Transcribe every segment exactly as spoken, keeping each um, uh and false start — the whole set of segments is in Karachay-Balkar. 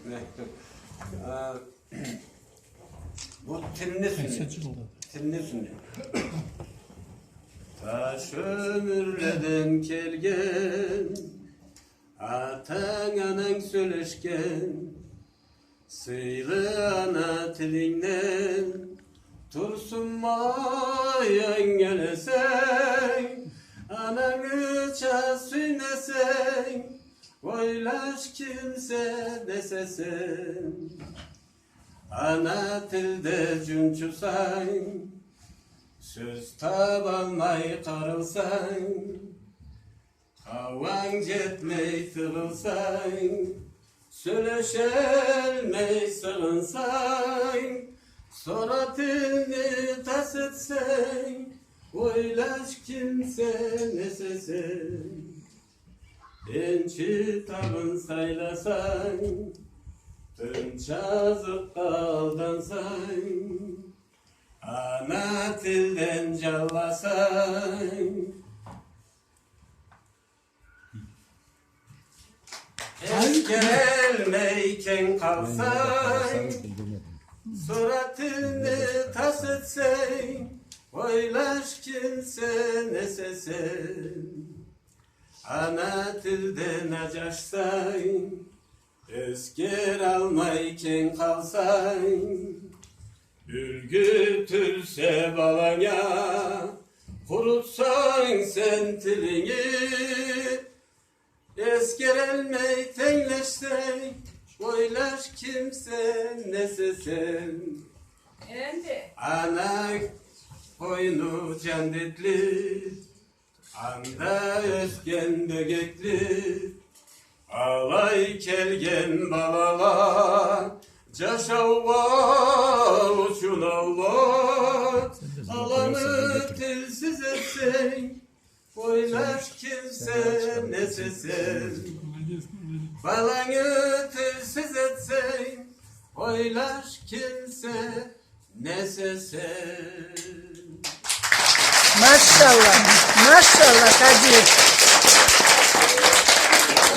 Э, бу тилни юсюнден. Тилни юсюнден. Таш ёмюрледен келген, атанг, ананг сёлешген, сыйлы ана тилингден турсунмай энг элесенг, анангыча сюймесенг, ойлаш, ким сен, эсе сен. Ана тилде жунчусанг, сёз табалмай къарылсанг, хауанг жетмей тыгъылсанг, сёлешелмей сыгъынсанг, сора тилни тас этсенг, ойлаш, ким сен, эсе сен. Энчи табын сайласанг, тынч азыкъгъа алдансанг, ана тилден жанласанг, эсгерелмей кенг къалсанг, сора тилни тас этсенг, ойлаш, ким сен, эсе сен. Ана тилден ажашсанг, эсгералмай кенг къалсанг, юлгю тюлсе баланга, къурутсанг сен тилинги, эсгерелмей тенглешсенг, ойлаш, ким сен, эсе сен. Энди. Ана къойну жандетли, анда ёсген бёгекли, алай келген балала, жашаугъа учун Аллах, аланы тилсиз этсенг, ойлаш, ким сен, эсе сен. Баланы тилсиз этсенг, ойлаш, ким сен, эсе сен. Машалла, машалла, Кадир.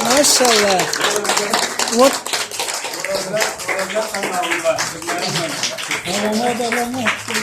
Машалла. Вот.